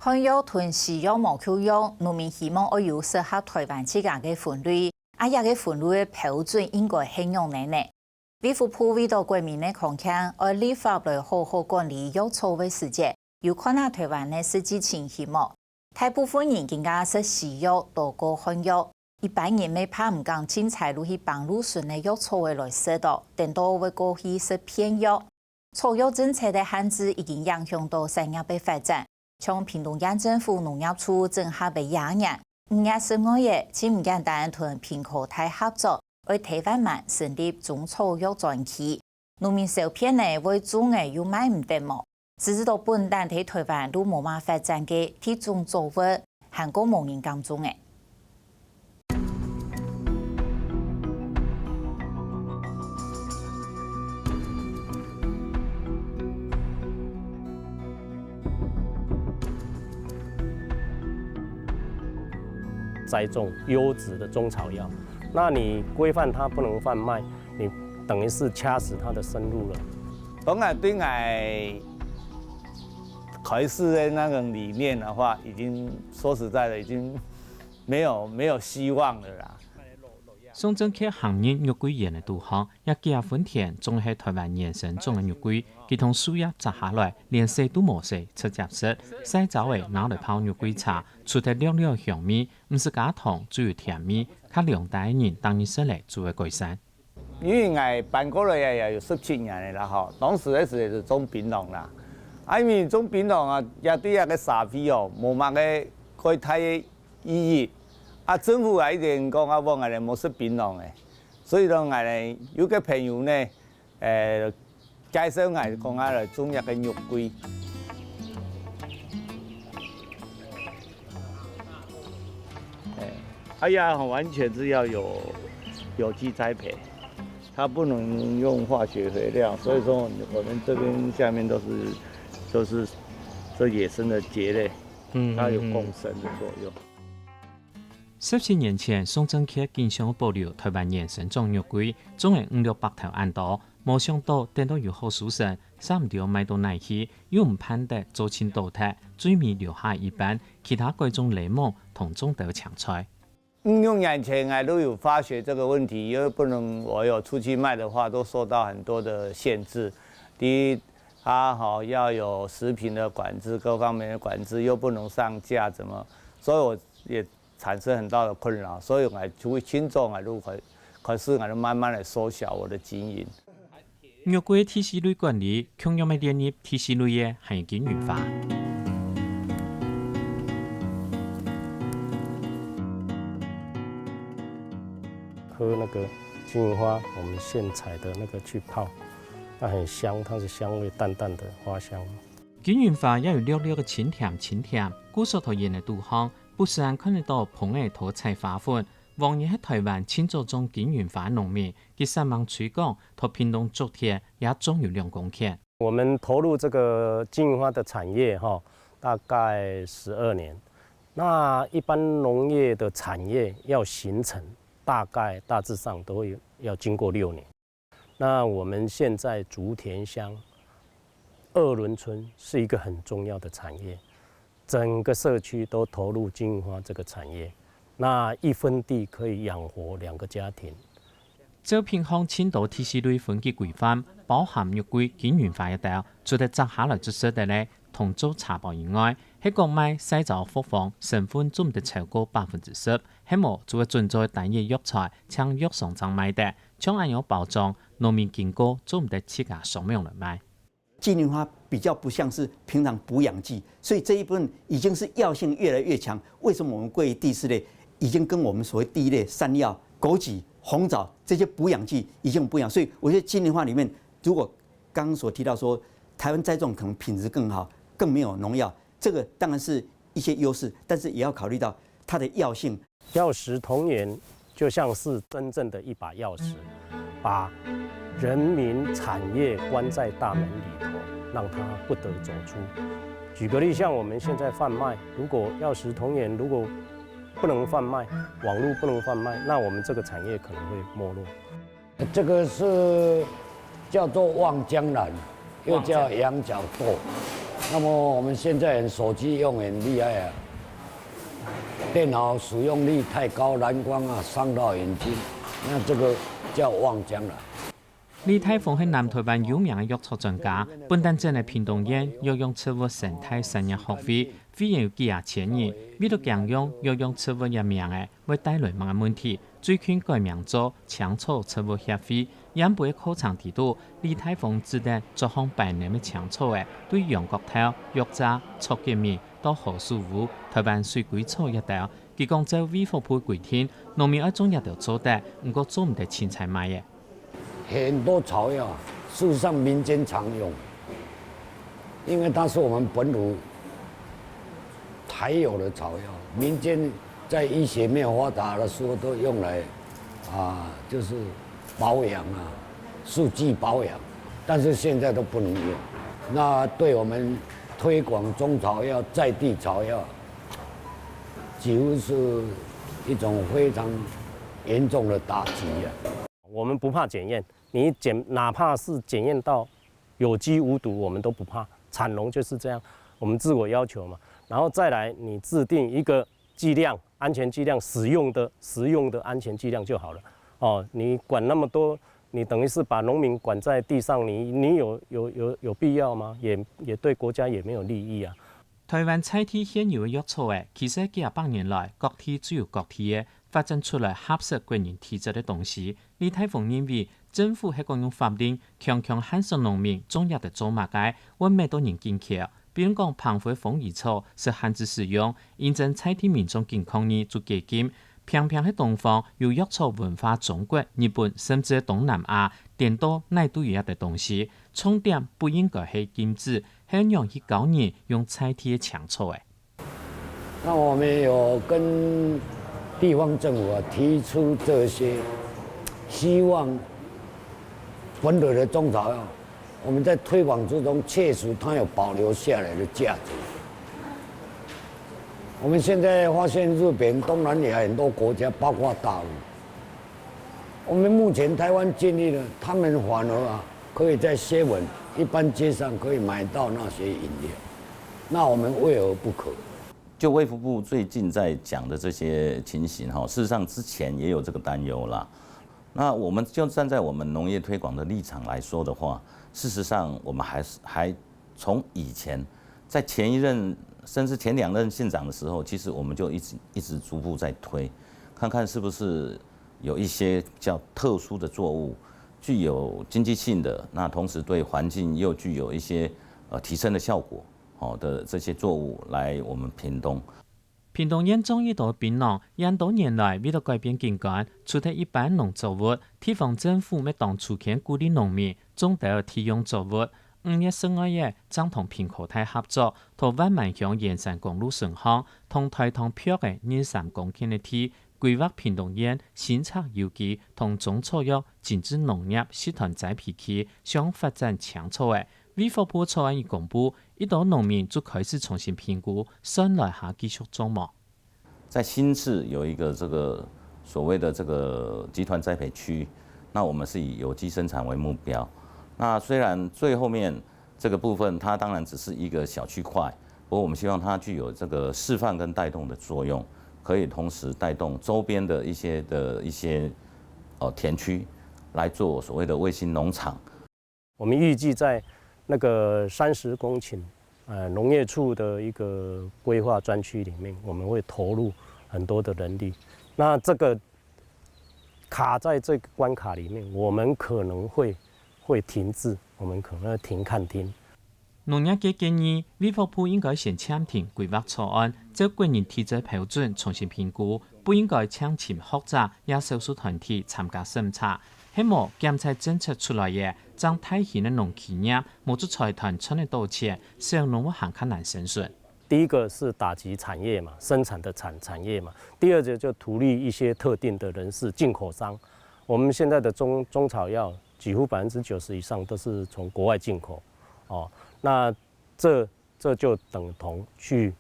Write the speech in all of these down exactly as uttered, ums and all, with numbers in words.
漢藥同西藥無共樣，農民希望愛有適合臺灣自家个分類，啊這个分類个標準應該係仰仔呢？衛福部為著國民个康健，愛立法來好好管理藥草个時節，有看下臺灣个實際情形無？大部分人今下食西藥多過漢藥，一般人乜怕毋敢凊彩摎去挷路脣个藥草仔來食哦，顛倒會過去食片藥。 草藥政策个限制已經影響到產業个發展，像屏東縣政府農業處整合个亞研，五月十五日，盡毋簡單同屏科大合作，愛在萬巒成立中草藥專區。農民小便呢，會種仔又賣毋得無？直直到本旦在臺灣都無麼發展个第種作物，還過無人敢種仔。 栽种优质的中草药，那你规范它不能贩卖，你等于是掐死它的生路了。当然，对我开始的那种理念的话，已经说实在的，已经没有没有希望了啦。 宋正傑行入肉桂園个肚項，這幾分田種係臺灣原生種个肉桂，佢同樹葉摘下來，連洗都無洗，直接食，曬燥仔拿來泡肉桂茶，除忒略略香味，毋使加糖，只有甜味，較涼帶个人逐日食了就會改善。因為𠊎搬過來也也有十七年了啦吼，當時个時節係種檳榔啦，啊因為種檳榔啊，也對這个社會哦，無麼个蓋大个 意義。啊政府也一直講啊，講𠊎等莫食檳榔个，所以講𠊎等有个朋友呢，誒，介紹𠊎講啊來種這个肉桂。哎，哎呀，完全是要有有机栽培，它不能用化学肥料，所以说我们这边下面都是都是这野生的蕨类。 嗯，它有共生的作用。十七年前，宋正傑緊想保留臺灣原生種肉桂，種了五六百頭恁多，無想到等到有好收成，煞毋知賣到哪去，又毋盼得做盡倒忒，最尾留下一半，其他改種檸檬同種兜青菜。 五六年前，𠊎都有發覺這個問題，因為不能我有出去賣的話，都受到很多的限制。第一，它好要有食品的管制，各方面的管制，又不能上架，怎么？所以我也產生很大的困擾，所以我就會輕重啊，如果可是啊，慢慢的縮小我的經營。 肉桂第四類管理，共樣乜列入第四類个，還有經營法。喝那个金銀花，我们现采的那个去泡，那很香，它是香味淡淡的花香。金银花也有略略个清甜清甜，故所在園个肚項，不時還看得到蜂仔在採花粉，往日係臺灣盡早種金銀花个農民， 佢煞猛推廣，在屏東竹田也種有兩公頃。我们投入这个金银花的产业哈，大概十二年。那一般农业的产业要形成，大概大致上都会要经过六年。那我们现在竹田乡二轮村是一个很重要的产业，整个社区都投入金银花这个产业。 那一分地可以养活两个家庭。招聘項盡多第四類分級規範，包含肉桂、金銀花這兜，除忒摘下來就食得了，同做茶包以外，係講賣曬燥複方，成分做毋得超過百分之十，係無就會準在單一藥材，請藥商正賣得。像恁樣包裝，農民經過做毋得自家上網來賣。 金银花比较不像是平常补养剂，所以这一部分已经是药性越来越强。为什么我们归于第四类？已经跟我们所谓第一类山药、枸杞、红枣这些补养剂已经不一样。所以我觉得金银花里面，如果刚刚所提到说，台湾栽种可能品质更好，更没有农药，这个当然是一些优势，但是也要考虑到它的药性。 药食同源，就像是真正的一把钥匙，把人民产业关在大门里头，让它不得走出。举个例，像我们现在贩卖，如果药食同源如果不能贩卖，网络不能贩卖，那我们这个产业可能会没落。这个是叫做望江兰，又叫羊角豆。那么我们现在人手机用很厉害啊，电脑使用率太高，蓝光啊伤到眼睛，那这个叫望江了。李大峰係南台灣有名个藥草專家，本旦整个屏東縣藥用植物生態產業學會會員有幾下千人，為著耕種藥用植物个名仔會帶來麼个問題，最近改名做青草植物協會。原本个課程裡肚，李大峰指定著項擺淰个青草仔對羊角豆、藥柞、觸角米到何首烏、台灣水龜草這兜，佢講照衛福部規定，農民愛種這兜做得，毋過做毋得清採賣仔。 很多草药，事实上民间常用，因为它是我们本土才有的草药，民间在医学没有发达的时候都用来啊，就是保养啊，试剂保养，但是现在都不能用。那对我们推广中草药、在地草药，几乎是一种非常严重的打击啊。我们不怕检验，你检哪怕是检验到有机无毒，我们都不怕。产农就是这样，我们自我要求嘛。然后再来，你制定一个剂量，安全剂量，使用的使用的安全剂量就好了。哦，你管那么多，你等于是把农民管在地上，你你有有有有必要吗？也也对国家也没有利益啊。台灣在地現有个藥草仔，其實幾下百年來，各地就有各地个發展出來合適國人體質个東西。李大峰認為，政府係講用法令強強限制農民種這兜做麼个，會搣到人緊噭。比如講，澎湖个豐衣草係限制使用，因爭在地民眾緊抗議就解禁。平平係東方有藥草文化中國、日本，甚至係東南亞，顛倒哪都有這兜東西。重點不應該係禁止， 係仰去教人用在地个青草仔。那我们有跟地方政府啊提出这些，希望本土的中草药，我们在推广之中，确实它有保留下来的价值。我们现在发现日本、东南亚很多国家，包括大陆，我们目前台湾建立了，他们反而啊，可以在 seven 一般街上可以买到那些饮料，那我们为何不可？就卫福部最近在讲的这些情形哈，事实上之前也有这个担忧啦。那我们就站在我们农业推广的立场来说的话，事实上我们还是还从以前在前一任甚至前两任县长的时候，其实我们就一直一直逐步在推，看看是不是有一些比较特殊的作物，具有经济性的，那同时对环境又具有一些呃提升的效果，好的这些作物来我们屏东。屏东縣種已多檳榔，恁多年來為了改變景觀，除忒一般農作物，地方政府乜當出錢鼓勵農民種兜地用作物。五月十二日，正同屏科大合作，在萬巒鄉圓山公路順項，同台糖博仔二三公頃个地，規劃屏東縣新竹有機同中草藥精緻農業集團栽培區，想發展青草仔。衛福部昨暗已公布，一多農民就開始重新評估，算來下繼續種無。 在新市有一个这个所谓的这个集团栽培区，那我们是以有机生产为目标。那虽然最后面这个部分它当然只是一个小区块，不过我们希望它具有这个示范跟带动的作用，可以同时带动周边的一些的一些呃田区来做所谓的卫星农场。我们预计在那个三十公顷呃农业处的一个规划专区里面，我们会投入很多的人力。那这个卡在这个关卡里面，我们可能会会停滞，我们可能会停看听。农业界建议，卫福部应该先暂停规划草案，照个人体质标准重新评估，不应该强请学者也少数团体参加审查。係无，檢采政策出来个，正大型个农企业，无做财团赚得到钱，小农会行较难生存。第一个是打击产业嘛，生产的产产业嘛。第二个就图利一些特定的人士，进口商。我们现在的中中草药几乎百分之九十以上都是从国外进口，哦，那这这就等同去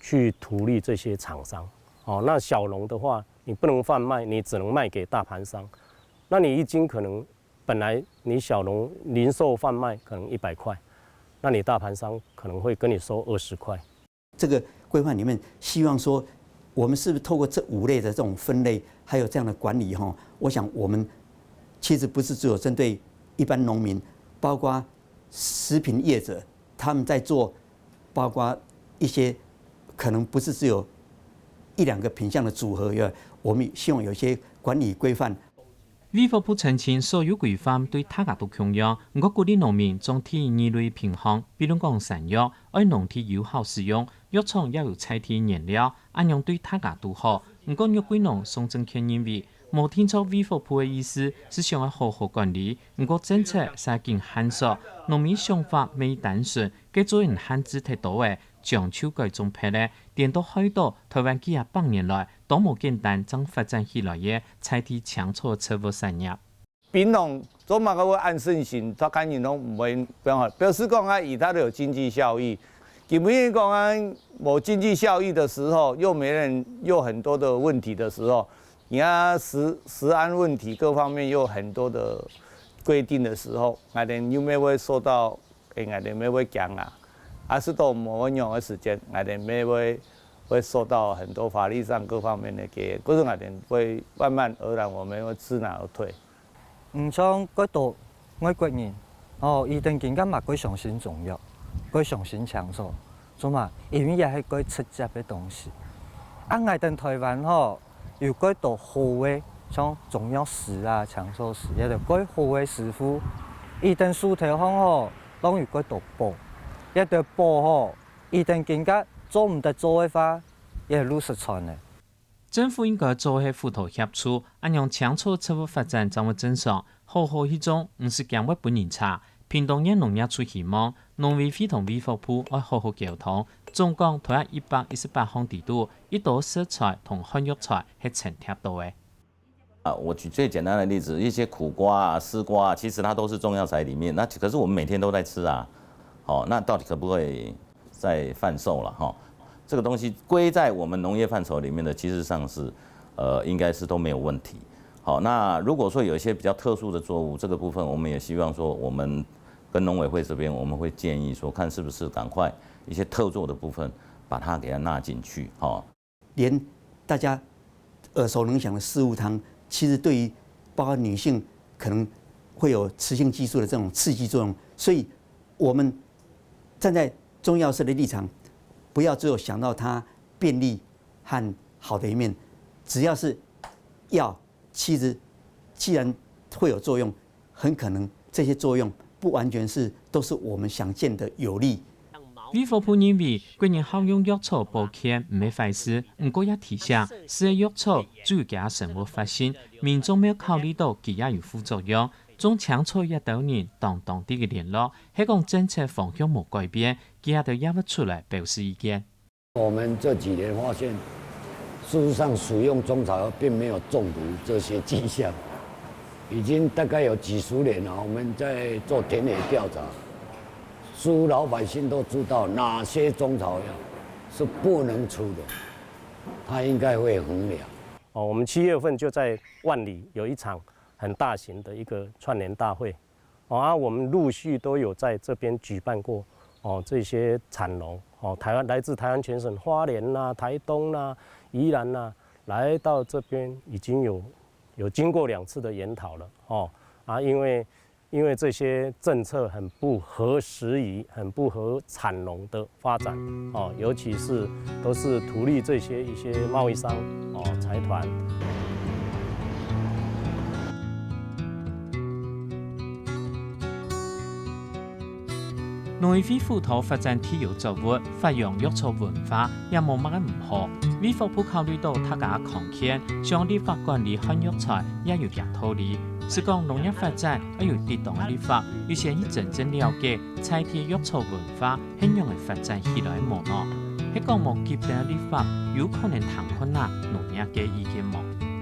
去图利这些厂商，哦，那小农的话，你不能贩卖，你只能卖给大盘商，那你一斤可能本来你小农零售贩卖可能一百块，那你大盘商可能会跟你收二十块。这个规范里面，希望说，我们是不是透过这五类的这种分类，还有这样的管理哈？我想我们其实不是只有针对一般农民，包括食品业者，他们在做，包括一些可能不是只有一两个品项的组合以外，我们希望有一些管理规范。卫福部澄清，所有规范对大家都共样，毋過鼓励農民將第二類品項，比如講山藥，愛農地有效使用，藥廠也有在地原料，恁樣對大家都好。毋過玉桂農宋正權認為，無聽錯衛福部个意思，係想愛好好管理。毋過政策實在緊限縮，農民想法乜單純，該做人限制忒多个，將就改種別个，顛倒害到台灣幾下百年來，都無簡單正發展起來个在地青草植物產業。 檳榔做麼个會恁盛行，大家人攏毋會變化。表示講啊，以它的有經濟效益。基本上講啊，無經濟效益的時候，又沒人，又很多的問題的時候，你看食食安問題各方面又很多的規定的時候，𠊎等又乜會受到，誒，𠊎等乜會驚啊。啊，係到某一種的時間，𠊎等乜會會受到很多法律上各方面的檢驗，可是𠊎等會慢慢而然，我們會知難而退。 毋像蓋多外國人，吼，佢等更加嘛蓋相信中藥，蓋相信青草，做麼？因為這係蓋直接个東西。啊，𠊎等台灣吼，有蓋多好个，像中藥師啊、青草師，這兜蓋好个師傅，佢等手頭項吼，攏有蓋多寶，這兜寶吼，佢等更加做毋得做个話，這路失傳了。 政府應該做係輔導協助，恁樣青草植物發展正會正常，好好去種，毋使驚會分人查。屏東縣農業處希望農委會同衛福部愛好好溝通，總講頭下一百一十八項底肚，已多食材同漢藥材係重疊到个。啊，我舉最簡單的例子，一些苦瓜啊、丝瓜啊，其实它都是中药材里面，那可是我们每天都在吃啊，好，那到底可不可以再贩售了哈？这个东西归在我们农业范畴里面的，其实上是，呃，应该是都没有问题。好，那如果说有一些比较特殊的作物，这个部分我们也希望说，我们跟农委会这边，我们会建议说，看是不是赶快一些特作的部分，把它给它纳进去，哈。连大家耳熟能详的四物汤，其实对于包括女性可能会有雌性激素的这种刺激作用，所以我们站在中药师的立场，不要只有想到它便利和好的一面，只要是药，其实既然会有作用，很可能这些作用不完全是都是我们想见的有利。卫福部認為，國人好用藥草保健毋係壞事，毋過也提醒，食个藥草只有佢个生活發生，民眾愛考慮到佢也有副作用。種青草這兜人當當地个聯絡，係講政策方向無改變，佢兜也會出來表示意見。 我们这几年发现，事实上使用中草药并没有中毒这些迹象，已经大概有几十年了。我们在做田野调查，几乎老百姓都知道哪些中草药是不能吃的，它应该会衡量。哦，我们七月份就在万里有一场很大型的一个串联大会，哦，啊，我们陆续都有在这边举办过，哦，这些产农，哦，台湾，来自台湾全省，花莲啦、台东啦、宜兰啦，来到这边已经有有经过两次的研讨了，哦，啊，因为因为这些政策很不合时宜，很不合产农的发展，哦，尤其是都是图利这些一些贸易商，哦，财团。 農委會輔導發展地有作物，發揚藥草文化，也無麼个毋好。衛福部考慮到大家个康健，想立法管理漢藥材也有佢个道理。係講農業發展愛有適當个立法，優先去真正了解在地藥草文化係仰仔發展起來个無呢？係講無急等个立法，有可能拖綴農業个意見無？